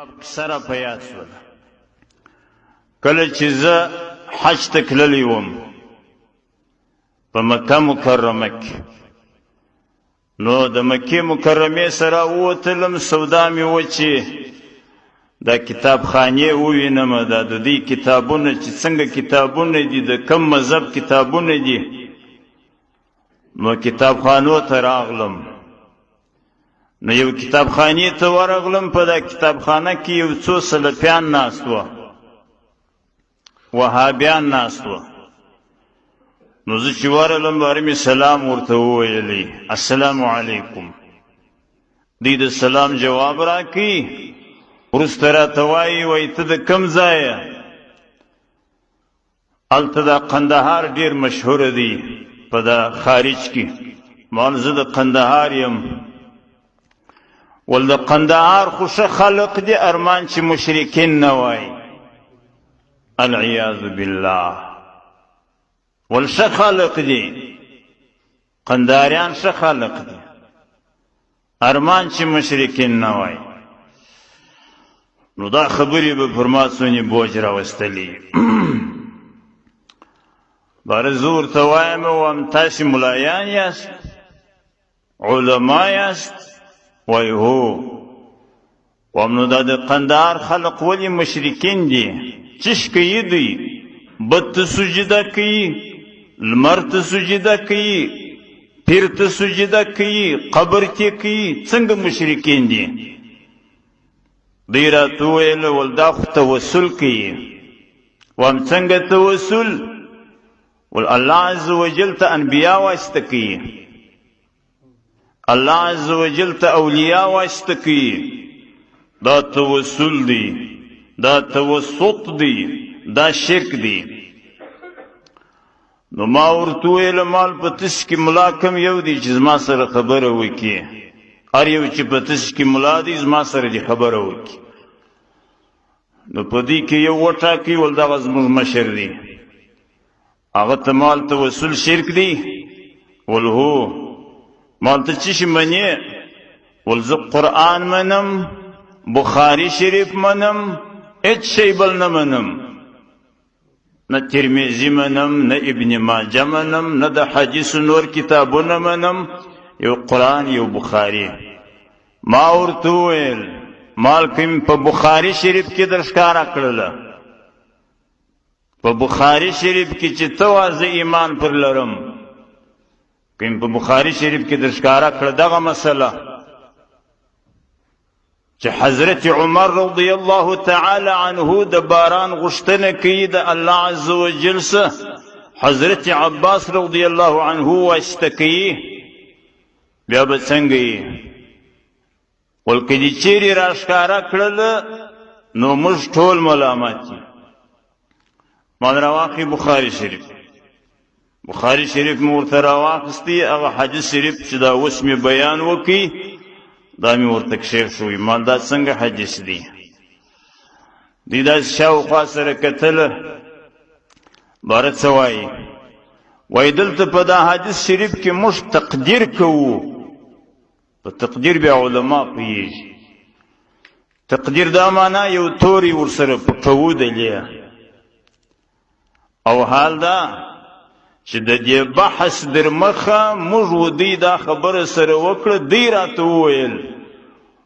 قصه را په یاد شوله. کله چې زه حج ته تللی وم په مکه مکرمه کې، نو د مکې مکرمې سره ووتلم، سودا مې وه چې دا کتابخانې ووینم، دا د دوی کتابونه چې څنګه کتابونه دي، د کم مذهب کتابونه دي. نو کتابخانو ته راغلم، نو یو کتابخانې ته ورغلم، په دا کتابخانه کې یو څو سلفیان ناست وه، وهابیان ناست وه. نو زه چې ورغلم، باره مې سلام ورته وویلی، السلام علیکم. دوی د سلام جواب راکړي، وروسته راته وایي، وایي ته د کوم ځایه؟ هلته دا قندهار ډېر مشهور دی په دا خارج کې. مال زه د قندهار یم. ول د قندهار خو ښه خلق دي، ارمان چې مشرکین نه وای، العیاذ بالله. ول ښه خلق دي، قنداریان ښه خلق دي، ارمان چې مشرکین نه وای. نو دا خبرې به پر ما څونې بوج راوستلې. باره زه ورته وایم، وایم تاسې ملایان یاست، علما یاست؟ وایي هو. وایم نو دا د قندهار خلق ولې مشرکین دي؟ چش کوي دوی؟ بت ته سجده کوي، لمر ته سجده کوي، پیر ته سجده کوي، قبر ته کوي، څنګه مشرکین دي؟ دوی راته وویل ول دا خو توسل کوي. وایم څنګه توسل؟ ول الله عز وجل ته انبیا واسطه کوي، الله عز وجل ته اولیاء واسطه کوي. دا توسل دی، دا توسط دی، دا شرک دی. نو ما ورته وویل مال په تش کې ملا کم یو دی چې زما سره خبره وکړي، هر یو چې په تش کې ملا دی زما سره دې خبره وکړي. نو په دې کې یو وټاکي، ول دغه زموږ مشر دی، هغه ته مال توسل شرک دی؟ ول هو. مال ته څه شي منې؟ ول زه قرآن منم، بخاري شریف منم، هېڅ شی بل نه منم، نه ترمذي منم، نه ابن ماجه منم، نه د حدیث نور کتابونه منم، یو قرآن یو بخاري. ما ورته وویل مال که مې په بخاري شریف کې در ښکاره کړله، په بخاري شریف کې چې ته وا زه ایمان پر لرم، که مې په بخاري شریف کې در ښکاره کړه دغه مسله چې حضرت عمر رضی الله تعالی عنه د باران غوښتنه کوي د الله عز وجل څخه، حضرت عباس رضی الله عنه واسطه کوي، بیا به څنګه یې؟ ول که دې چیرې راښکاره کړل نو موږ ټول ملامت یو. ما راواخلي بخاري شریف، بخاري شریف مې ورته راواخیستی، هغه حدیث شریف چې دا اوس مې بیان وکړي دا مې ورته کښېښوی. مال دا څنګه حدیث دی؟ دوی داسې شاوخوا سره کتله، باره څه وایي؟ وایي دلته په دا حدیث شریف کې موږ تقدیر کوو. په تقدیر بیا علما پوهېږي. تقدیر دا معنا یو توری ورسره پټوو دی، او حال دا چې د دې بحث در مخه موږ و دوی دا خبره سره وکړه، دوی راته وویل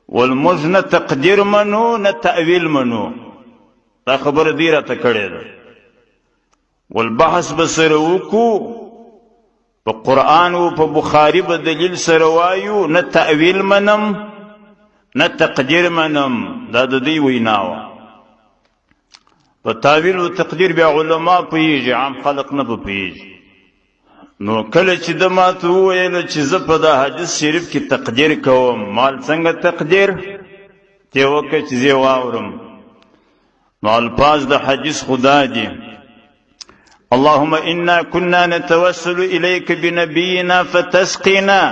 ول موږ نه تقدیر منو نه تأویل منو. دا خبره دوی راته کړې ده. ول بحث به سره وکړو په قرآن او په بخاري به دلیل سره وایو، نه تأویل منم نه تقدیر منم. دا د دوی وینا وه. په تاویل او تقدیر بیا علما پوهېږي، عام خلق نه په پوهېږي. نو کله چې ده ماته وویل چې زه په دا حدیث شریف کې تقدیر کوم، مال څنګه تقدیر؟ ته وکړه چې زه واورم. نو الفاظ د حدیث خدا دي، اللهم إنا كنا نتوسل إليك بنبينا فتسقنا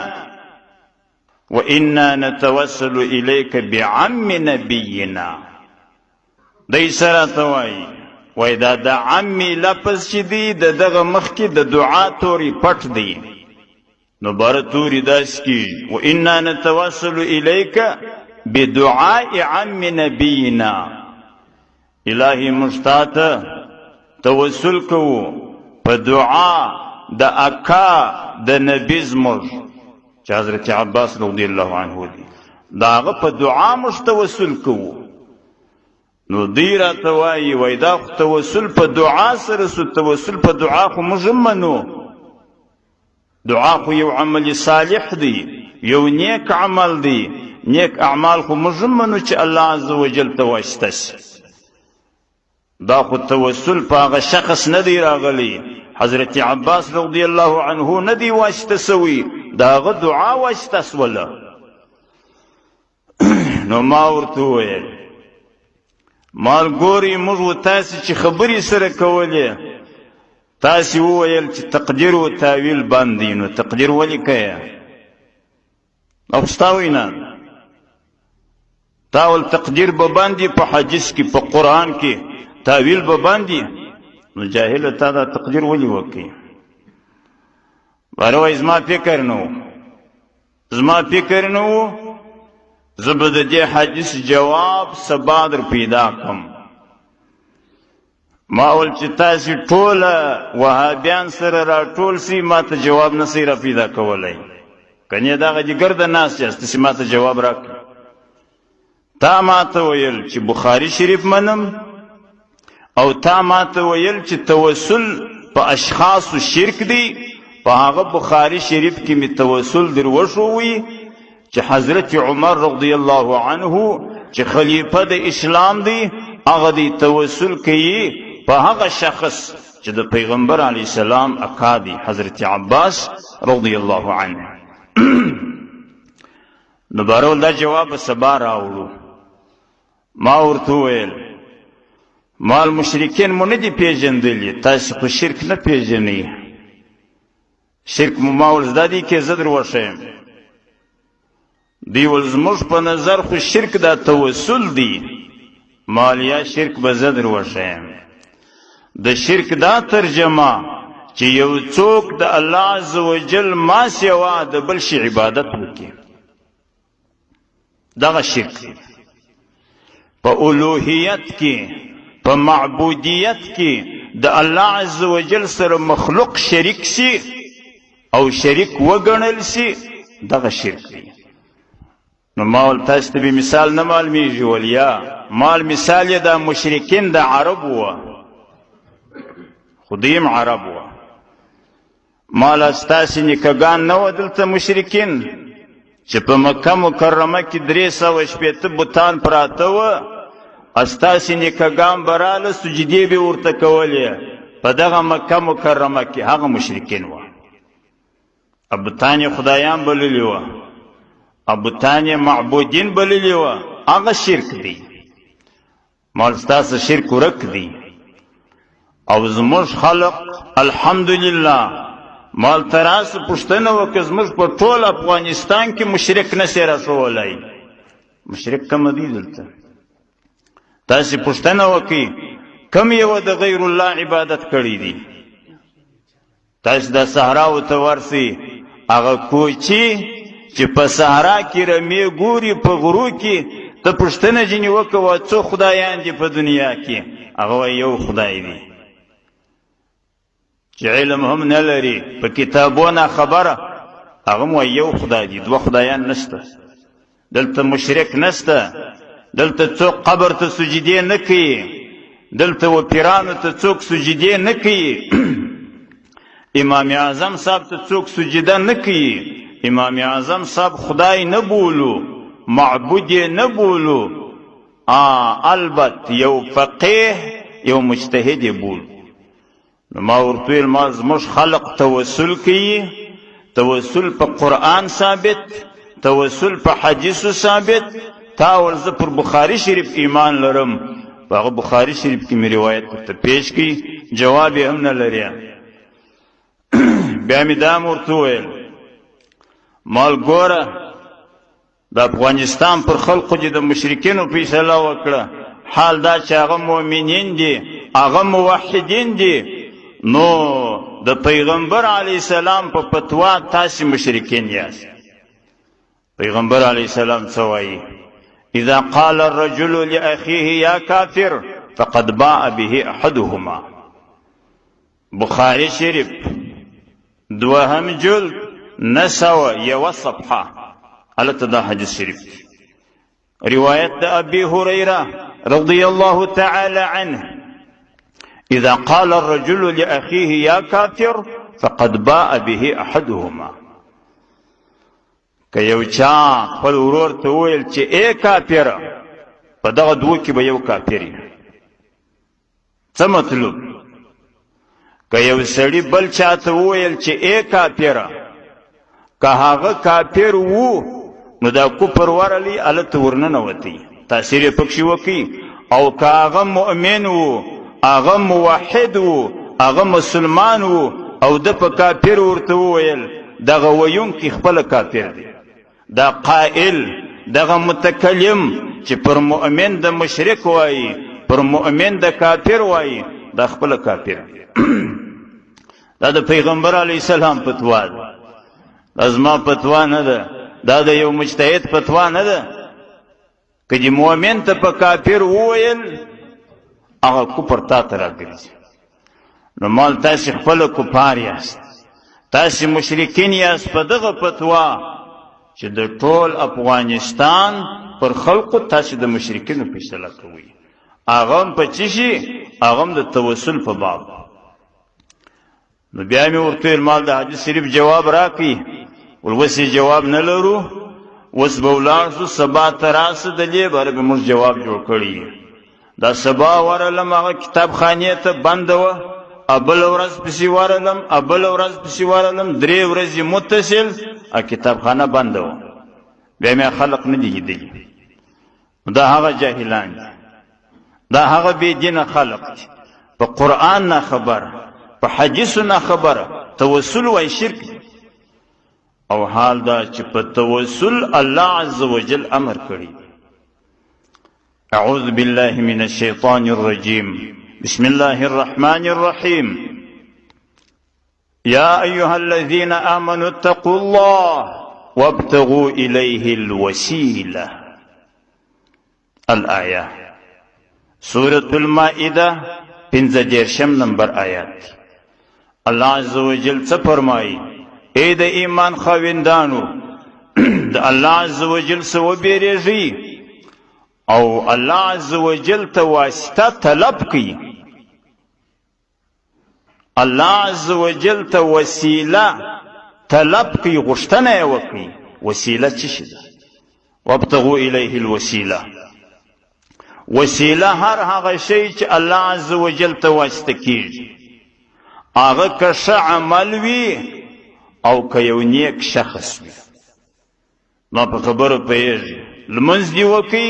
وإنا نتوسل إليك بعم نبينا. دی سره ته وایي، وایي دا د عمي لفظ چې دی د دغه مخکې د دعا توري پټ دی، نو باره توري داسې کېږي، وإنا نتوسل إليك بدعاء عم نبینا. الهي موږ تا ته توسل کوو په دعا د اکا د نبي زموږ چې حضرت عباس رضی الله عنه دی، د هغه په دعا موږ توسل کوو. نو دوی راته وایي، وایي دا خو توسل په دعا سره سو، توسل په دعا خو موږ هم منو، دعا خو یو عمل صالح دی، یو نیک عمل دی، نیک اعمال خو موږ هم منو چې الله عز وجل ته واسطه سي. دا خو توسل په هغه شخص نه دی راغلی، حضرت عباس رضی الله عنه نه دی واسطه سوی، د هغه دعا واسطه سوله. نو ما ورته وویل، مال ګوري موږ و تاسې چې خبرې سره کولې، تاسې وویل چې تقدیر و تاویل بند دی، نو تقدیر ولې کوې؟ او ستا وینا تا ول تقدیر به بند په حدیث کې، په قرآن کې تاویل به بند، نو جاهل تا دا تقدیر ولې وکړي؟ باره وایي زما فکر نه و، زما فکر نه و، زه به د دې حدیث جواب سبا در پیدا کړم. ما ول چې تاسې ټوله وهابیان سره راټول سي، ما ته جواب نه سئ را پیدا کولی، کنې دغه دې ګرده ناست یاست چې ما ته جواب راکړي. تا ما ته ویل چې بخاري شریف منم، او تا ما ته ویل چې توسل په اشخاصو شرک دی، په هغه بخاري شریف کې مې توسل در وښووی چې حضرت عمر رضی الله عنه چې خلیفه د اسلام دی، هغه دی توسل کوي په هغه شخص چې د پیغمبر علیه السلام اکا دی، حضرت عباس رضی الله عنه. نو بهرحال دا جواب به سبا راوړو. ما ورته وویل، مال مشرکین مو نه دي پېژندلي، تاسې خو شرک نه پېژنئ، شرک مو ما ور زده دی کې زه در وښیم. دوی ول زموږ په نظر خو شرک دا توسل دی، مال یا شرک به زه در وښیم. د شرک دا ترجمه چې یو څوک د الله عز وجل ما سوا د بل شي عبادت وکړي، دغه شرک دی. په الوهیت کې، په معبودیت کې د الله عز وجل سره مخلوق شریک سي او شریک وګڼل سي، دغه شرک دی. نو ما ول تاسو ته به مثال نه معلومیږي، ول یا مال مثال یې دا مشرکین د عرب وه، خو دوی هم عرب وه. مال ستاسې نیکهګان نه وه دلته مشرکین چې په مکه مکرمه کې 360 بتان پراته وه، ستاسې نیکهګان به راله سجدې به ورته کولې په دغه مکه مکرمه کې، هغه مشرکین وه. بتان یې خدایان بللي وه، بتان یې معبودین بللي وه، هغه شرک دی. مال ستاسو شرک ورک دی. او زموږ خلق الحمدلله مال تراس پوښتنه وکړه، زموږ په ټول افغانستان کې مشرک نه سي راښوولی. مشرک کم دی دلته؟ تاسې پوښتنه وکړئ کم یوه د غیر الله عبادت کړی دی؟ تاسې د صحراو ته ورسئ، هغه کوچي چې په صحرا کې رمې ګوري په غرو کې، ته پوښتنه ځینې وکوه څو خدایان دي په دنیا کې، هغه وایي یو خدای دی. چې علم هم نه لري، په کتابو ناخبره، هغه هم وایي یو خدای دی، دوه خدایان نشته. دلته مشرک نشته، دلته څوک قبر ته سجدې نه کوي، دلته و پیرانو ته څوک سجدې نه کوي، امام اعظم صاحب ته څوک سجده نه کوي. امام اعظم صاحب خدای نه بولو، معبود یې نه بولو، البت یو فقیه یو مجتهد یې بولو. نو ما ورته ویل، ما زموږ خلق توسل کوي، توسل په قرآن ثابت، توسل په حدیثو ثابت. تا ول زه پر بخاري شریف ایمان لرم، په هغه بخاري شریف کې مې روایت ورته پیش کړي، جواب یې هم نه لري. بیا مې دا هم ورته وویل، مال ګوره د افغانستان پر خلقو دې د مشرکینو فیصله وکړه، حال دا چې هغه مؤمنین دي، هغه موحدین دي، نو د پیغمبر علیه السلام په فتوا تاسې مشرکین یاست. پیغمبر علیه السلام څه وایي؟ اذا قال الرجل لاخيه یا کافر فقد باء به احدهما. بخاری شریف دوهم جلد 901 صفحه، هلته دا حدیث شریف دی. روایت د ابي هريره رضي الله تعالى عنه: اذا قال الرجل لاخيه يا کافر فقد باء به احدهما. که یو چا خپل ورور ته وویل چې ای کافر، په دغه دوو کې به یو کافر وي. څه مطلب؟ که یو سړي بل چا ته وویل چې ای کافره، که هغه کافر وو نو دا کفر ورلی هلته ورننوتی، تاثیر یې پکښې وکړي، او که هغه مؤمن وو، هغه موحد وو، هغه مسلمان وو او ده په کافر ورته وویل، دغه ویونکی خپله کافر دی. دا قائل، دغه متکلم چې پر مؤمن د مشرک وایي، پر مؤمن د کافر وایي، دا خپله کافر دی. دا د پیغمبر علیه السلام فتوا ده، دا زما فتوا نه ده، دا د یو مجتهد فتوا نه ده. که دې مؤمن ته په کافر وویل، هغه کفر تا ته راګرځي. نو مال تاسې خپله کفار یاست، تاسې مشرکین یاست په دغه فتوا چې د ټول افغانستان پر خلقو تاسې د مشرکینو فیصله کوئ. هغه هم په څه شي؟ هغه هم د توسل په باب. نو بیا مې ورته وویل، مال د حدیث شریف جواب راکړي. ول اوس یې جواب نه لرو، اوس به ولاړ شو، سبا ته راسه، د دې باره به موږ جواب جوړ کړی. دا سبا ورغلم، هغه کتابخانې ته بنده وه، بله ورځ پسې ورغلم، بله ورځ پسې ورغلم، درې ورځې متصل کتابخانه بنده وه. بیا مې خلق نه دي لیدلي. دا هغه جاهلان دي، دا هغه بې دینه خلق دي، په قرآن نه خبر، په حدیثو نه خبر، توسل وای شرک دی. او حال دا چې په توسل الله عز وجل امر کړی دی. اعوذ بالله من الشیطان الرجیم، بسم الله الرحمن الرحیم. یا ایها الذین آمنوا اتقوا الله وابتغوا الیه الوسیله. الآیه، سورة المائده 35 نمبر آیات. الله عز وجل څه فرمایي؟ ای د ایمان خاوندانو، د الله عز وجل څه وبېرېږئ او الله عز وجل ته واسطه طلب کړئ. الله عز وجل ته وسیله طلب کړئ، غوښتنه یې وکړئ. وسیله څه شي ده؟ وابتغوا الیه الوسیله. وسیله هر هغه شی چې الله عز وجل ته واسطه کیږي، هغه که ښه عمل وي او که یو نیک شخص وي. ما په خبرو پوهېږي، لمونځ دې وکړي،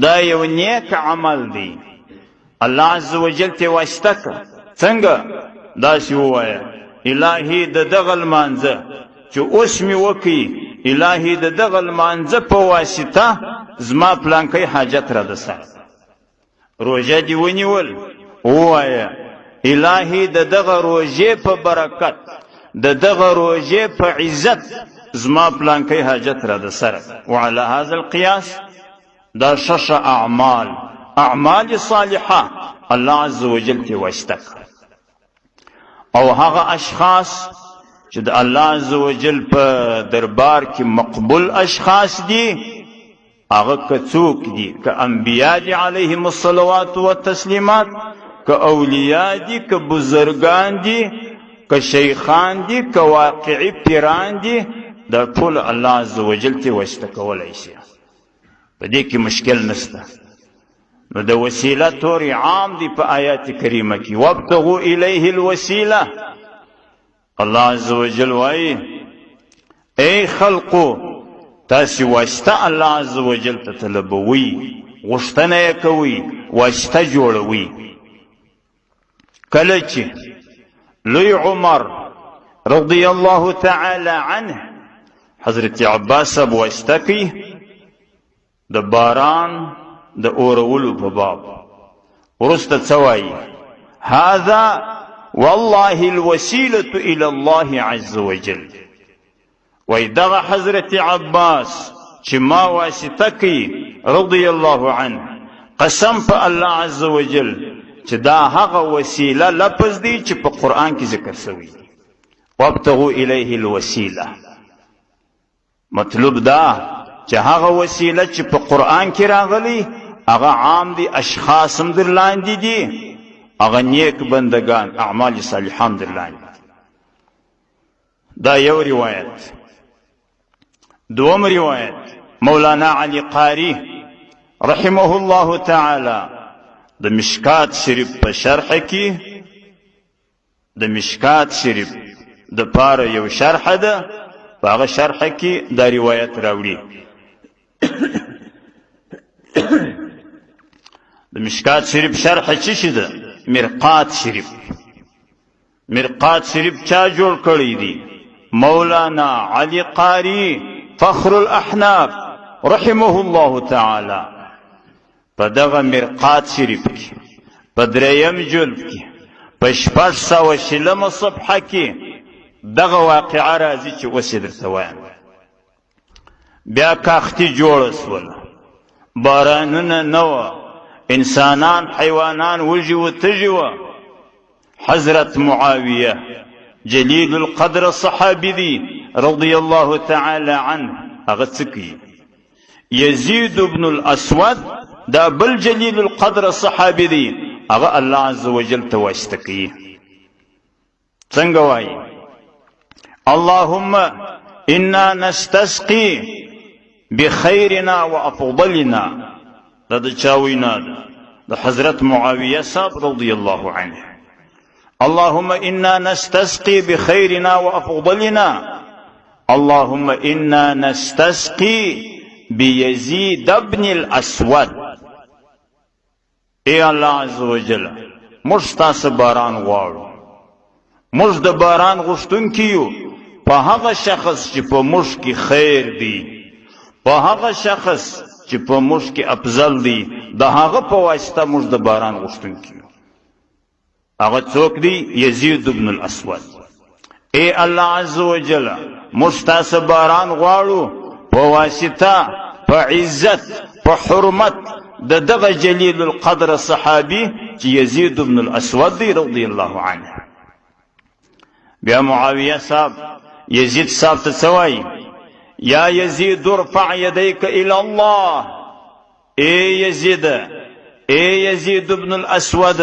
دا یو نیک عمل دی، الله عز وجل ته واسطه کړه. څنګه؟ داسې ووایه، الهي د دغه لمانځه چې اوس مې وکړي، الهي د دغه لمانځه په واسطه زما پلانکی حاجت را د سر. روژه دې ونیول، ووایه الهي د دغه روژې په برکت، د دغه روژې په عزت زما پلانکی حاجت را د سر. وعلى هذا القياس دا ښه ښه اعمال، اعمال صالحه الله عز وجل ته واسطه کړه. او هغه اشخاص چې د الله عز وجل په دربار کې مقبول اشخاص دي، هغه که څوک دي، که انبیا دي علیهم الصلوات والتسلیمات، که اولیاء دي، که بزرګان دي، که شیخان دي، که واقعي پیران دي، دا ټول الله عز وجل ته واسطه کولی شي. په دې کې مشکل نشته. نو د وسیله توری عام دی په آیات کریمه کې، وابتغوا الیه الوسیله. الله عز وجل وایي، ای خلقو، تاسې واسطه الله عز وجل ته طلبوئ، غوښتنه یې کوئ، واسطه جوړوئ. کله چې لوی عمر رضی الله تعالی عنه حضرت عباس صاحب واسطه کوي د باران د اورولو په باب، وروسته څه وایي؟ هذا والله الوسیلة الى الله عز وجل. وایي دغه حضرت عباس چې ما واسطه کوي رضی الله عنه، قسم په الله عز وجل چې دا هغه وسیله لفظ دی چې په قرآن کې ذکر شوی دی. وابتغوا الیه الوسیله، مطلوب دا چې هغه وسیله چې په قرآن کې راغلی هغه عام دی، اشخاص هم در لاندې دي، هغه نیک بندگان اعمال صالحان در لاندې دي. دا یو روایت. دوم روایت مولانا علی قاری رحمه الله تعالی د مشکات شریف په شرح کې، د مشکات شریف د پاره یو شرح ده، په هغه شرح کې دا روایت راوړي. د مشکات شریف شرح څه شي ده؟ مرقات شریف. مرقات شریف چا جوړ کړی دی؟ مولانا علی قاری فخر الاحناف رحمه الله تعالی. په دغه مرقات شریف کې په دریم جلد کې په 620 صفحه کې دغه واقعه راځي چې اوس یې درته وایم. بیا کاختي جوړه سوله، بارانونه نه وه، انسانان حیوانان وږي و تږي وه. حضرت معاویه جلیل القدر صحابي دی رضی الله تعالی عنه، هغه څه کوي؟ یزید بن الاسود دا بل جلیل القدر صحابي دی، هغه الله عز وجل ته واسطه کوي. څنګه وایي؟ اللهم انا نستسقي بخيرنا وافضلنا. دا د چا وینا ده؟ د حضرت معاویه صاحب رضی الله عنه. اللهم انا نستسقي بخيرنا وافضلنا، اللهم انا نستسقي بيزيد بن الاسود. ای الله عز وجل، موږ ستاسو باران غواړو، موږ د باران غوښتونکي یو، په هغه شخص چې په موږ کې خیر دی، په هغه شخص چې په موږ کې افضل دی، د هغه په واسطه موږ د باران غوښتونکي یو. هغه څوک دی؟ یزید بن الاسود. ای الله عز وجل، موږ ستاسو باران غواړو په واسطه، په عزت، په حرمت د دغه جلیل القدر صحابي چې یزید بن الاسود دی رضی الله عنه. بیا معاویه صاحب یزید صاحب ته څه وایي؟ یا یزید ارفع یدیک الی الله. ای یزید، ای یزید بن الاسود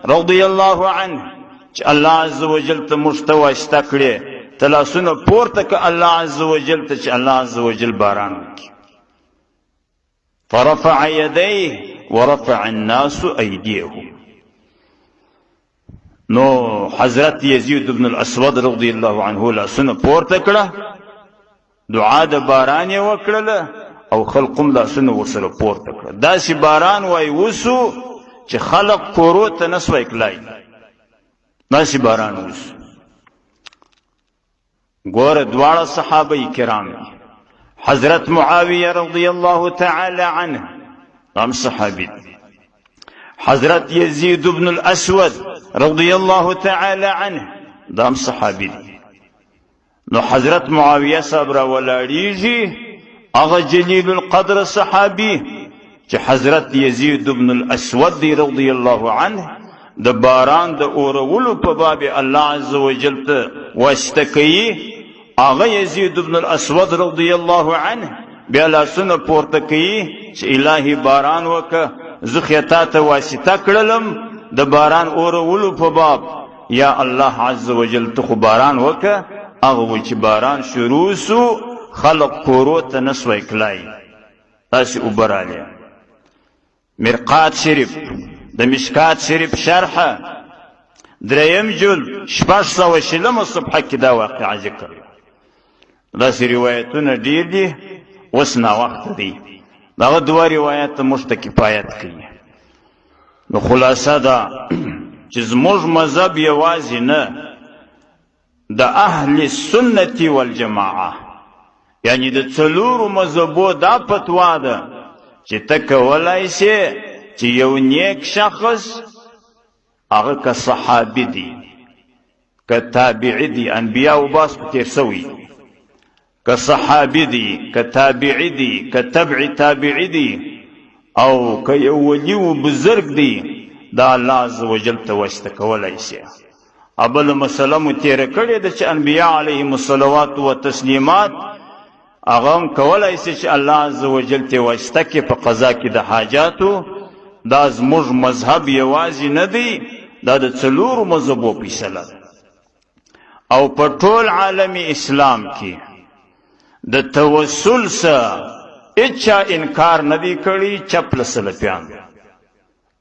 رضی الله عنه، چې الله عز وجل ته موږ ته واسطه کړې، ته لاسونه پورته که الله عز وجل ته چې الله عز وجل باران وکړي. فرفع يديه ورفع الناس أيديهم. نو حضرت یزید بن الاسود رضی الله عنه لاسونه پورته کړه، دعا د باران یې وکړله او خلق هم لاسونه ورسره پورته کړه. داسې باران وای وسو چې خلق کورو ته نه سوای کلای، داسې باران وسو. ګوره دواړه صحابه کرام دي، حضرت معاویه رضی الله تعالی عنه هم صحابي دي، حضرت یزید بن الاسود رضی الله تعالی عنه دا هم صحابي دي. نو حضرت معاویه صاحب را ولاړیږي، هغه جلیل القدر صحابي چې حضرت یزید بن الاسود دی رضی الله عنه د باران د اورولو په باب الله عز وجل ته واسطه کوي، هغه یزید بن الاسود رضی الله عنه بیا لاسونه پورته کوي چې الهي باران وکړه، زه خو تا ته واسطه کړلم د باران اورولو په باب، یا الله عز وجل ته خو باران وکړه. هغه و چې باران شروع سو، خلق کورو ته نه سوای کلای، داسې اوبه رالې. مرقات شریف د مشکات شریف شرح دریم جلد 620 صفحه کې دا واقعه ذکر. داسې روایتونه ډېر دي، اوس ناوخته دی، دغه دوه روایت موږ ته کفایت کوي. نو خلاصه دا چې زموږ مذهب یوازې نه د اهل سنت والجماعه، یعنی د څلورو مذهبو دا فتوا ده چې ته کولای شې چې یو نیک شخص، هغه که صحابي دی که تابعي دی، انبیاو باس خو تېر سوی دی، که صحابي دی که تابعي دی که تبع تابعي دی، او که یو ولی و بزرګ دی، دا الله عز وجل ته واسطه کولای شي. بله مسله مو تېره کړې ده چې انبیا علیهم الصلوات و تسلیمات هغه هم کولای شي چې الله عز وجل ته واسطه کې په قضا کې د حاجاتو. دا زموږ مذهب یوازې نه دی، دا د څلورو مذهبو فیصله ده. او په ټول عالم اسلام کې د توسل سره هیچا انکار نه دی کړی، چپ له سلفیان.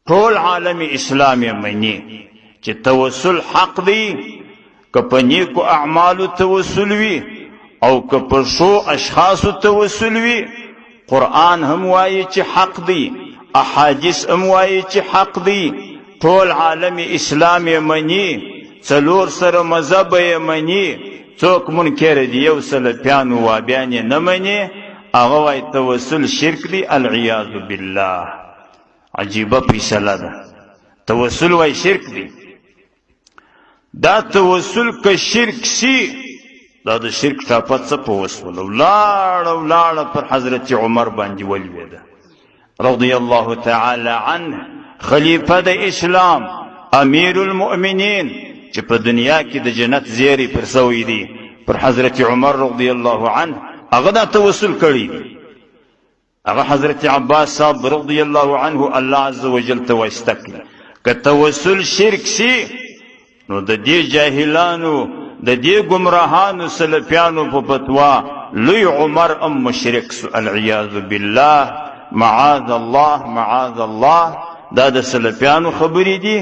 ټول عالم اسلام یې مني چې توسل حق دی، که په نیکو اعمالو توسل وي او که په ښو اشخاصو توسل وي. قرآن هم وایي چې حق دی، احادیث هم وایي چې حق دی. ټول عالم اسلام یې مني، څلور سره مذهب یې مني. څوک منکر دي؟ یو سلفیان او وابیان یې نه مني، هغه وایي توسل شرک دی، العیاذ بالله. عجیبه فیصله ده. توسل وایي شرک دی. دا توسل که شرک شي، دا د شرک ټاپه څه په وسوله ولاړه ولاړه پر حضرت عمر باندې ولوېده رضی الله تعالی عنه، خلیفه د اسلام، امیر المؤمنین، چې په دنیا کې د جنت زیری پر سوی دی. پر حضرت عمر رضی الله عنه هغه دا توسل کړی دی. هغه حضرت عباس صاحب رضی الله عنه الله عز وجل ته واسطه کړي. که توسل شرک شي، نو د دې جاهلانو، د دې ګمراهانو سلفیانو په فتوا لوی عمر ام مشرک سو، العیاذ بالله، معاذ الله، معاذ الله. دا د سلفیانو خبرې دي.